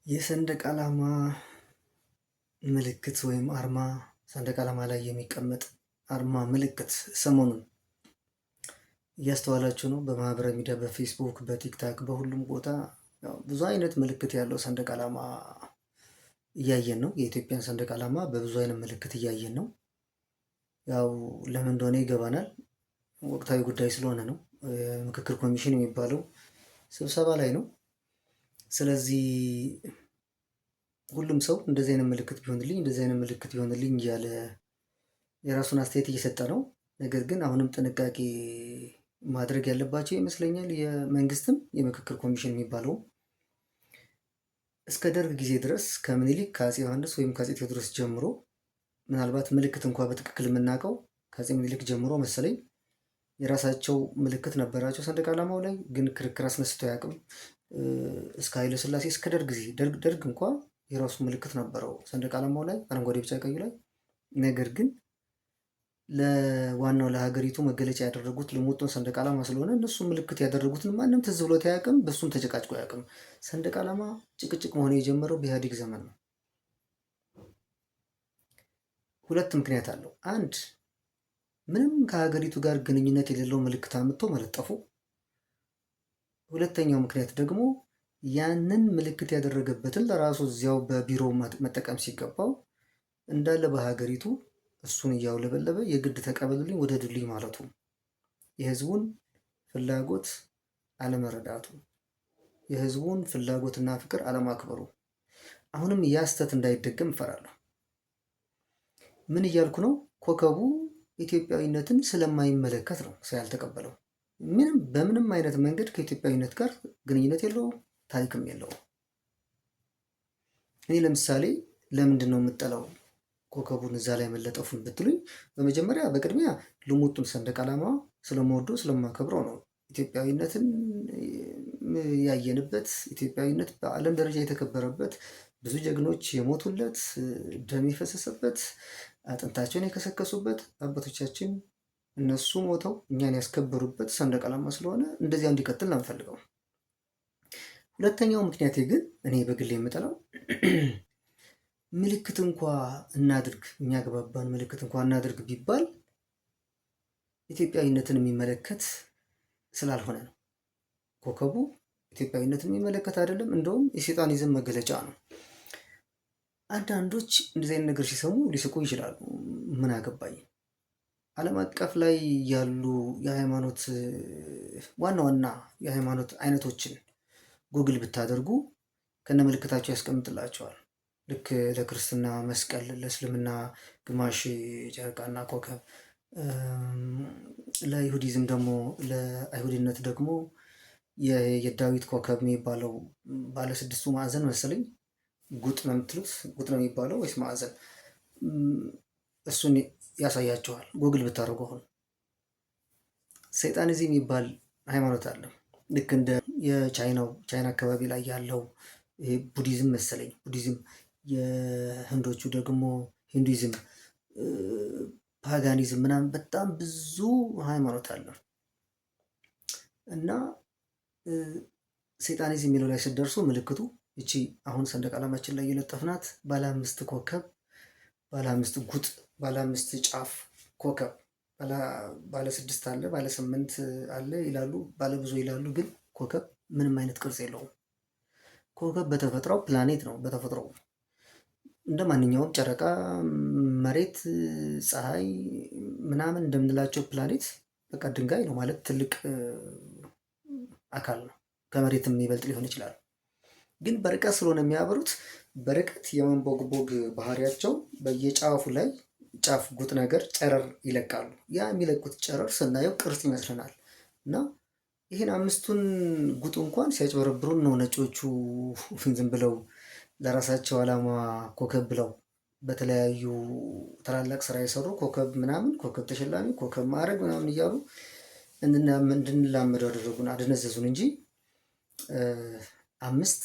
የሰንደቅ ዓላማ ምልክት ወይም አርማ፣ ሰንደቅ ዓላማ ላይ የሚቀመጥ አርማ ምልክት ሰሞኑን እያስተዋላችሁ ነው። በማህበራዊ ሚዲያ፣ በፌስቡክ፣ በቲክቶክ፣ በሁሉም ቦታ ብዙ አይነት ምልክት ያለው ሰንደቅ ዓላማ እያየን ነው። የኢትዮጵያን ሰንደቅ ዓላማ በብዙ አይነት ምልክት እያየን ነው። ያው ለምን እንደሆነ ይገባናል። ወቅታዊ ጉዳይ ስለሆነ ነው። ምክክር ኮሚሽን የሚባለው ስብሰባ ላይ ነው። ስለዚህ ሁሉም ሰው እንደዚህ አይነት ምልክት ቢሆንልኝ፣ እንደዚህ አይነት ምልክት ቢሆንልኝ እያለ የራሱን አስተያየት እየሰጠ ነው። ነገር ግን አሁንም ጥንቃቄ ማድረግ ያለባቸው ይመስለኛል። የመንግስትም የምክክር ኮሚሽን የሚባለው እስከ ደርግ ጊዜ ድረስ ከምኒልክ፣ ከአፄ ዮሐንስ ወይም ከአፄ ቴዎድሮስ ጀምሮ፣ ምናልባት ምልክት እንኳ በትክክል የምናውቀው ከአፄ ምኒልክ ጀምሮ መሰለኝ፣ የራሳቸው ምልክት ነበራቸው ሰንደቅ ዓላማው ላይ፣ ግን ክርክር አስነስቶ አያውቅም። እስከ ኃይለ ሥላሴ፣ እስከ ደርግ ጊዜ፣ ደርግ እንኳ የራሱ ምልክት ነበረው ሰንደቅ ዓላማው ላይ፣ አረንጓዴ፣ ቢጫ፣ ቀዩ ላይ። ነገር ግን ለዋናው ለሀገሪቱ መገለጫ ያደረጉት ልሙጡን ሰንደቅ ዓላማ ስለሆነ እነሱ ምልክት ያደረጉትን ማንም ትዝ ብሎት አያውቅም። በሱም ተጨቃጭቆ አያውቅም። ሰንደቅ ዓላማ ጭቅጭቅ መሆን የጀመረው በኢህአዴግ ዘመን ነው። ሁለት ምክንያት አለው። አንድ፣ ምንም ከሀገሪቱ ጋር ግንኙነት የሌለው ምልክት አምጥቶ መለጠፉ። ሁለተኛው ምክንያት ደግሞ ያንን ምልክት ያደረገበትን ለራሱ እዚያው በቢሮ መጠቀም ሲገባው እንዳለ በሀገሪቱ እሱን እያውለበለበ የግድ ተቀበሉልኝ፣ ውደዱልኝ ማለቱ፣ የህዝቡን ፍላጎት አለመረዳቱ፣ የህዝቡን ፍላጎትና ፍቅር አለማክበሩ። አሁንም ያ ስህተት እንዳይደገም እፈራለሁ። ምን እያልኩ ነው? ኮከቡ ኢትዮጵያዊነትን ስለማይመለከት ነው ሰው ያልተቀበለው። ምንም በምንም አይነት መንገድ ከኢትዮጵያዊነት ጋር ግንኙነት የለውም፣ ታሪክም የለውም። እኔ ለምሳሌ ለምንድን ነው የምጠላው ኮከቡን እዛ ላይ መለጠፉን ብትሉኝ፣ በመጀመሪያ በቅድሚያ ልሙጡን ሰንደቅ ዓላማ ስለምወደው ስለማከብረው ነው። ኢትዮጵያዊነትን ያየንበት፣ ኢትዮጵያዊነት በዓለም ደረጃ የተከበረበት፣ ብዙ ጀግኖች የሞቱለት፣ ደም የፈሰሰበት፣ አጥንታቸውን የከሰከሱበት፣ አባቶቻችን እነሱ ሞተው እኛን ያስከበሩበት ሰንደቅ ዓላማ ስለሆነ እንደዚያ እንዲቀጥል ነው የምፈልገው። ሁለተኛው ምክንያቴ ግን እኔ በግሌ የምጠላው ምልክት እንኳ እናድርግ፣ የሚያግባባን ምልክት እንኳ እናድርግ ቢባል ኢትዮጵያዊነትን የሚመለከት ስላልሆነ ነው። ኮከቡ ኢትዮጵያዊነትን የሚመለከት አይደለም። እንደውም የሴጣኒዝም መገለጫ ነው። አንዳንዶች እንደዚህ አይነት ነገር ሲሰሙ ሊስቁ ይችላሉ። ምን አገባኝ? ዓለም አቀፍ ላይ ያሉ የሃይማኖት ዋና ዋና የሃይማኖት አይነቶችን ጉግል ብታደርጉ ከነ ምልክታቸው ያስቀምጥላቸዋል። ልክ ለክርስትና መስቀል፣ ለእስልምና ግማሽ ጨረቃና ኮከብ፣ ለ Judaism ደግሞ፣ ለአይሁድነት ደግሞ የዳዊት ኮከብ የሚባለው ባለ ስድስቱ ማዕዘን መሰለኝ፣ ጉጥ ነው የምትሉት፣ ጉጥ ነው የሚባለው ወይስ ማዕዘን፣ እሱን ያሳያቸዋል። ጉግል ብታደርጉ። አሁን ሰይጣኒዝም የሚባል ሃይማኖት አለ። ልክ እንደ የቻይናው፣ ቻይና አካባቢ ላይ ያለው ቡዲዝም መሰለኝ ቡዲዝም፣ የህንዶቹ ደግሞ ሂንዱይዝም፣ paganism ምናምን በጣም ብዙ ሃይማኖት አለ። እና ሰይጣኒዝም የሚለው ላይ ስትደርሱ ምልክቱ እቺ አሁን ሰንደቅ ዓላማችን ላይ የለጠፍናት ባለ አምስት ኮከብ፣ ባለ አምስት ጉጥ፣ ባለ አምስት ጫፍ ኮከብ፣ ባለ ስድስት አለ፣ ባለ ስምንት አለ ይላሉ፣ ባለ ብዙ ይላሉ። ግን ኮከብ ምንም አይነት ቅርጽ የለውም። ኮከብ በተፈጥሮው ፕላኔት ነው። በተፈጥሮው እንደ ማንኛውም ጨረቃ፣ መሬት፣ ፀሐይ ምናምን እንደምንላቸው ፕላኔት በቃ ድንጋይ ነው፣ ማለት ትልቅ አካል ነው። ከመሬትም የሚበልጥ ሊሆን ይችላል። ግን በርቀት ስለሆነ የሚያበሩት በርቀት የመንቦግቦግ ባህሪያቸው በየጫፉ ላይ ጫፍ ጉጥ ነገር ጨረር ይለቃሉ። ያ የሚለቁት ጨረር ስናየው ቅርጽ ይመስለናል። እና ይህን አምስቱን ጉጥ እንኳን ሲያጭበረብሩን ነው ነጮቹ ዝም ብለው ለራሳቸው ዓላማ ኮከብ ብለው በተለያዩ ታላላቅ ስራ የሰሩ ኮከብ ምናምን፣ ኮከብ ተሸላሚ፣ ኮከብ ማዕረግ ምናምን እያሉ እንድንላመደው አደረጉን፣ አደነዘዙን እንጂ አምስት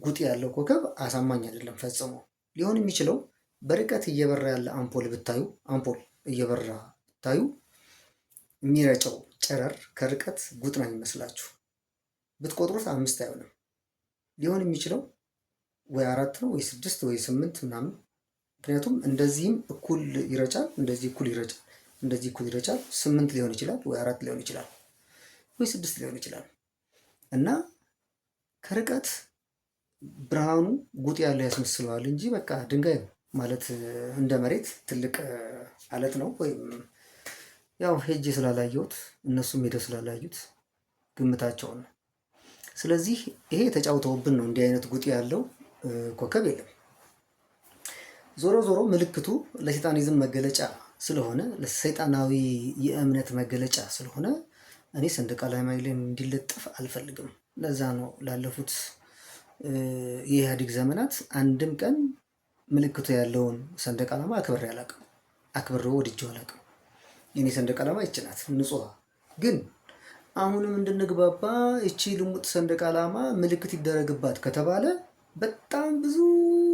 ጉጥ ያለው ኮከብ አሳማኝ አይደለም ፈጽሞ። ሊሆን የሚችለው በርቀት እየበራ ያለ አምፖል ብታዩ፣ አምፖል እየበራ ብታዩ የሚረጨው ጨረር ከርቀት ጉጥ ነው የሚመስላችሁ። ብትቆጥሩት አምስት አይሆንም። ሊሆን የሚችለው ወይ አራት ነው ወይ ስድስት ወይ ስምንት ምናምን። ምክንያቱም እንደዚህም እኩል ይረጫል፣ እንደዚህ እኩል ይረጫል፣ እንደዚህ እኩል ይረጫል። ስምንት ሊሆን ይችላል ወይ አራት ሊሆን ይችላል ወይ ስድስት ሊሆን ይችላል። እና ከርቀት ብርሃኑ ጉጥ ያለ ያስመስለዋል እንጂ በቃ ድንጋይ ነው ማለት እንደ መሬት ትልቅ አለት ነው። ወይም ያው ሄጄ ስላላየሁት እነሱም ሄደው ስላላዩት ግምታቸውን ነው። ስለዚህ ይሄ ተጫውተውብን ነው። እንዲህ አይነት ጉጥ ያለው ኮከብ የለም። ዞሮ ዞሮ ምልክቱ ለሰይጣኒዝም መገለጫ ስለሆነ፣ ለሰይጣናዊ የእምነት መገለጫ ስለሆነ እኔ ሰንደቅ ዓላማ ላይ እንዲለጠፍ አልፈልግም። ለዛ ነው ላለፉት የኢህአዴግ ዘመናት አንድም ቀን ምልክቱ ያለውን ሰንደቅ ዓላማ አክብሬ አላውቅም። አክብሬ ወድጄው አላውቅም። የኔ ሰንደቅ ዓላማ ይቺ ናት፣ ንጹህ። ግን አሁንም እንድንግባባ እቺ ልሙጥ ሰንደቅ ዓላማ ምልክት ይደረግባት ከተባለ በጣም ብዙ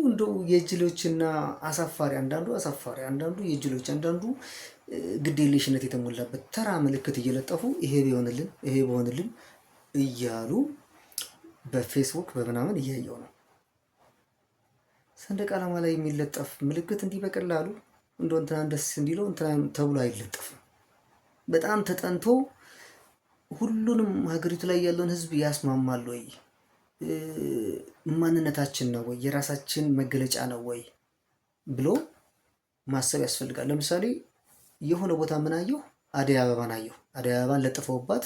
እንደው የጅሎችና አሳፋሪ፣ አንዳንዱ አሳፋሪ፣ አንዳንዱ የጅሎች፣ አንዳንዱ ግዴለሽነት የተሞላበት ተራ ምልክት እየለጠፉ ይሄ ቢሆንልን ይሄ ቢሆንልን እያሉ በፌስቡክ በምናምን እያየው ነው። ሰንደቅ ዓላማ ላይ የሚለጠፍ ምልክት እንዲህ በቀላሉ እንደው እንትናን ደስ እንዲለው እንትናን ተብሎ አይለጠፍም። በጣም ተጠንቶ ሁሉንም ሀገሪቱ ላይ ያለውን ሕዝብ ያስማማል ወይ፣ ማንነታችን ነው ወይ፣ የራሳችን መገለጫ ነው ወይ ብሎ ማሰብ ያስፈልጋል። ለምሳሌ የሆነ ቦታ ምን አየሁ? አደይ አበባን አየሁ። አደይ አበባን ለጥፈውባት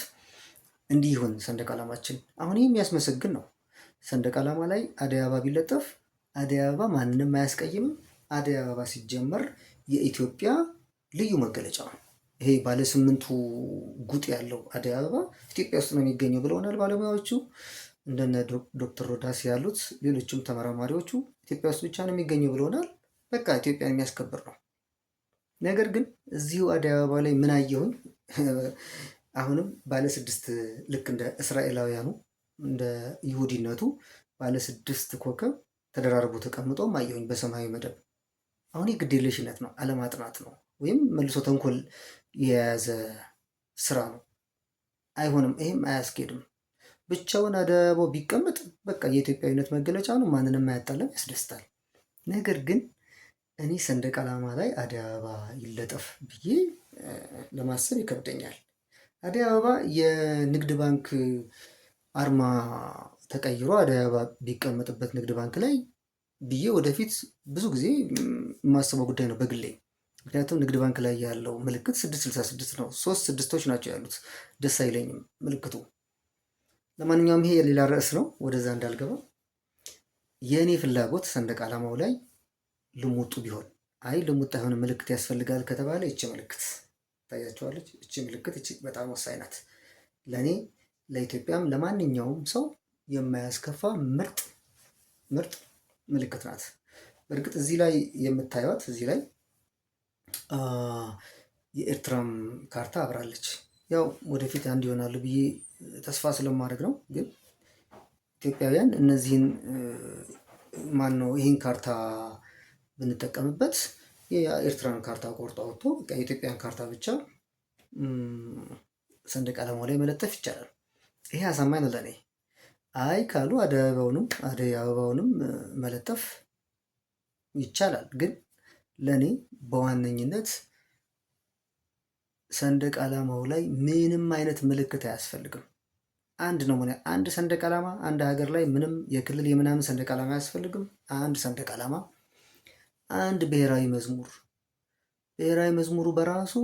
እንዲህ ይሁን ሰንደቅ ዓላማችን። አሁን ይህ የሚያስመሰግን ነው። ሰንደቅ ዓላማ ላይ አደይ አበባ ቢለጠፍ አደይ አበባ ማንንም አያስቀይምም። አደይ አበባ ሲጀመር የኢትዮጵያ ልዩ መገለጫ ነው። ይሄ ባለ ስምንቱ ጉጥ ያለው አደይ አበባ ኢትዮጵያ ውስጥ ነው የሚገኘው ብለውናል ባለሙያዎቹ፣ እንደነ ዶክተር ሮዳስ ያሉት ሌሎችም ተመራማሪዎቹ ኢትዮጵያ ውስጥ ብቻ ነው የሚገኘው ብለውናል። በቃ ኢትዮጵያን የሚያስከብር ነው። ነገር ግን እዚሁ አደይ አበባ ላይ ምን አየሁኝ? አሁንም ባለ ስድስት፣ ልክ እንደ እስራኤላውያኑ እንደ ይሁዲነቱ ባለ ስድስት ኮከብ ተደራርቦ ተቀምጦም አየሁኝ በሰማያዊ መደብ። አሁን ይህ ግዴለሽነት ነው፣ አለማጥናት ነው፣ ወይም መልሶ ተንኮል የያዘ ስራ ነው። አይሆንም፣ ይህም አያስኬድም። ብቻውን አደይ አበባው ቢቀመጥ በቃ የኢትዮጵያዊነት መገለጫ ነው፣ ማንንም አያጣለም፣ ያስደስታል። ነገር ግን እኔ ሰንደቅ ዓላማ ላይ አደይ አበባ ይለጠፍ ብዬ ለማሰብ ይከብደኛል። አደይ አበባ የንግድ ባንክ አርማ ተቀይሮ አደይ አበባ ቢቀመጥበት ንግድ ባንክ ላይ ብዬ ወደፊት ብዙ ጊዜ የማስበው ጉዳይ ነው በግሌ። ምክንያቱም ንግድ ባንክ ላይ ያለው ምልክት 666 ነው። ሶስት ስድስቶች ናቸው ያሉት። ደስ አይለኝም ምልክቱ። ለማንኛውም ይሄ የሌላ ርዕስ ነው፣ ወደዛ እንዳልገባ። የእኔ ፍላጎት ሰንደቅ ዓላማው ላይ ልሙጡ ቢሆን፣ አይ ልሙጥ አይሆንም ምልክት ያስፈልጋል ከተባለ ይቺ ምልክት ታያቸዋለች። እቺ ምልክት እቺ በጣም ወሳኝ ናት ለእኔ፣ ለኢትዮጵያም ለማንኛውም ሰው የማያስከፋ ምርጥ ምርጥ ምልክት ናት። በእርግጥ እዚህ ላይ የምታዩት እዚህ ላይ የኤርትራም ካርታ አብራለች። ያው ወደፊት አንድ ይሆናሉ ብዬ ተስፋ ስለማድረግ ነው። ግን ኢትዮጵያውያን እነዚህን ማን ነው ይህን ካርታ ብንጠቀምበት የኤርትራን ካርታ ቆርጦ አውጥቶ በቃ የኢትዮጵያን ካርታ ብቻ ሰንደቅ ዓላማው ላይ መለጠፍ ይቻላል። ይሄ አሳማኝ ነው ለእኔ። አይ ካሉ አደይ አበባውንም መለጠፍ ይቻላል። ግን ለእኔ በዋነኝነት ሰንደቅ ዓላማው ላይ ምንም አይነት ምልክት አያስፈልግም። አንድ ነው። አንድ ሰንደቅ ዓላማ አንድ ሀገር ላይ ምንም የክልል የምናምን ሰንደቅ ዓላማ አያስፈልግም። አንድ ሰንደቅ ዓላማ፣ አንድ ብሔራዊ መዝሙር። ብሔራዊ መዝሙሩ በራሱ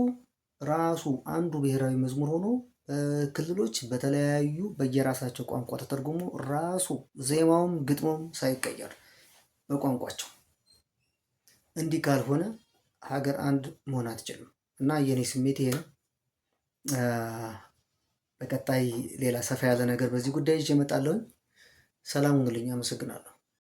ራሱ አንዱ ብሔራዊ መዝሙር ሆኖ ክልሎች በተለያዩ በየራሳቸው ቋንቋ ተተርጉሞ ራሱ ዜማውም ግጥሙም ሳይቀየር በቋንቋቸው። እንዲህ ካልሆነ ሀገር አንድ መሆን አትችልም። እና የኔ ስሜት ይሄ ነው። በቀጣይ ሌላ ሰፋ ያለ ነገር በዚህ ጉዳይ ይዤ እመጣለሁኝ። ሰላም ሁኑልኝ። አመሰግናለሁ።